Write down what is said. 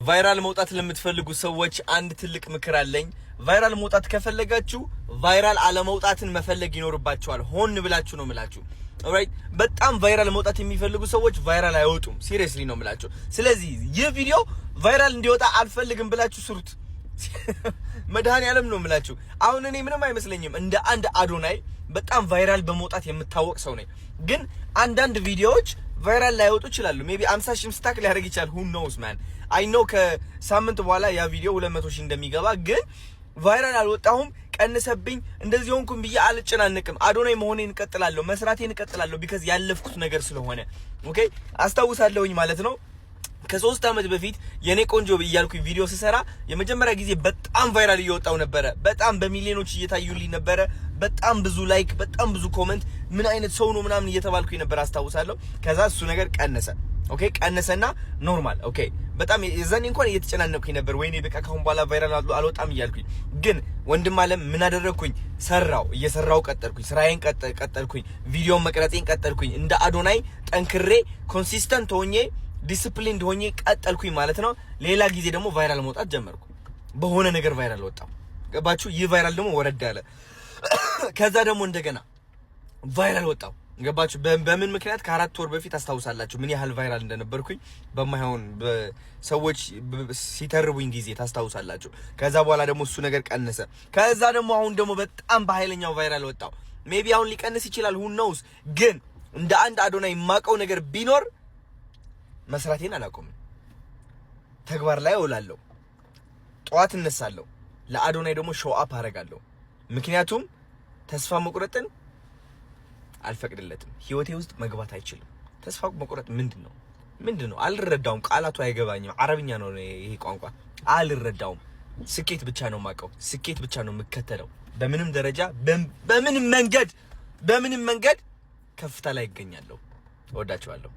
Viral መውጣት ለምትፈልጉ ሰዎች አንድ ትልቅ ምክር አለኝ። Viral መውጣት ከፈለጋችሁ viral አለመውጣትን መፈለግ ይኖርባችኋል። ሆን ብላችሁ ነው ምላችሁ። Alright፣ በጣም viral መውጣት የሚፈልጉ ሰዎች viral አይወጡም። Seriously ነው ምላችሁ። ስለዚህ ይህ ቪዲዮ viral እንዲወጣ አልፈልግም ብላችሁ ስሩት። መድኃኔዓለም ነው ምላችሁ። አሁን እኔ ምንም አይመስለኝም። እንደ አንድ አዶናይ በጣም viral በመውጣት የምታወቅ ሰው ነኝ። ግን አንዳንድ ቪዲዮዎች viral ላይወጡ ይችላሉ። Maybe 50 ሺህም stuck ሊያደርግ ይችላል። Who knows, man? I know ከሳምንት በኋላ ያ ቪዲዮ 200 ሺህ እንደሚገባ። ግን viral አልወጣሁም፣ ቀንሰብኝ፣ እንደዚህ ሆንኩም ብዬ አልጨናነቅም። አዶናይ መሆኔን እቀጥላለሁ፣ መስራቴን እቀጥላለሁ። Because ያለፍኩት ነገር ስለሆነ፣ okay፣ አስታውሳለሁኝ ማለት ነው። ከ3 ዓመት በፊት የኔ ቆንጆ እያልኩኝ ቪዲዮ ስሰራ የመጀመሪያ ጊዜ በጣም viral እየወጣው ነበረ። በጣም በሚሊዮኖች እየታዩልኝ ነበረ። በጣም ብዙ like፣ በጣም ብዙ comment፣ ምን አይነት ሰው ነው ምናምን እየተባልኩኝ ነበር፣ አስታውሳለሁ። ከዛ እሱ ነገር ቀነሰ። Okay፣ ቀነሰና normal። Okay፣ በጣም የዛኔ እንኳን እየተጨናነቅኩኝ ነበር። ወይኔ በቃ ካሁን በኋላ viral አልወጣም እያልኩኝ። ግን ወንድም አለም ምን አደረግኩኝ? ሰራው፣ እየሰራው ቀጠልኩኝ፣ ስራዬን ቀጠልኩኝ፣ ቪዲዮን መቅረጼን ቀጠልኩኝ። እንደ አዶናይ ጠንክሬ consistent ሆኜ disciplined ሆኜ ቀጠልኩኝ ማለት ነው። ሌላ ጊዜ ደግሞ viral መውጣት ጀመርኩ። በሆነ ነገር viral ወጣው። ገባችሁ? ይህ viral ደግሞ ወረድ አለ። ከዛ ደግሞ እንደገና viral ወጣው። ገባችሁ? በምን ምክንያት? ከ4 ወር በፊት ታስታውሳላችሁ ምን ያህል viral እንደነበርኩኝ፣ በማይሆን ሰዎች ሲተርቡኝ ጊዜ ታስታውሳላችሁ። ከዛ በኋላ ደግሞ እሱ ነገር ቀነሰ። ከዛ ደግሞ አሁን ደግሞ በጣም በኃይለኛው viral ወጣው። Maybe አሁን ሊቀንስ ይችላል። Who knows? ግን እንደ አንድ አዶናይ የማውቀው ነገር ቢኖር መስራቴን አላቆምም። ተግባር ላይ እውላለሁ። ጠዋት እነሳለሁ። ለአዶናይ ደግሞ show up አደርጋለሁ። ምክንያቱም ተስፋ መቁረጥን አልፈቅድለትም። ህይወቴ ውስጥ መግባት አይችልም። ተስፋ መቁረጥ ምንድን ነው? ምንድን ነው? አልረዳውም። ቃላቱ አይገባኝም። አረብኛ ነው ይሄ ቋንቋ፣ አልረዳውም። ስኬት ብቻ ነው የማውቀው። ስኬት ብቻ ነው የምከተለው። በምንም ደረጃ፣ በምንም መንገድ፣ በምንም መንገድ ከፍታ ላይ እገኛለሁ። እወዳችኋለሁ።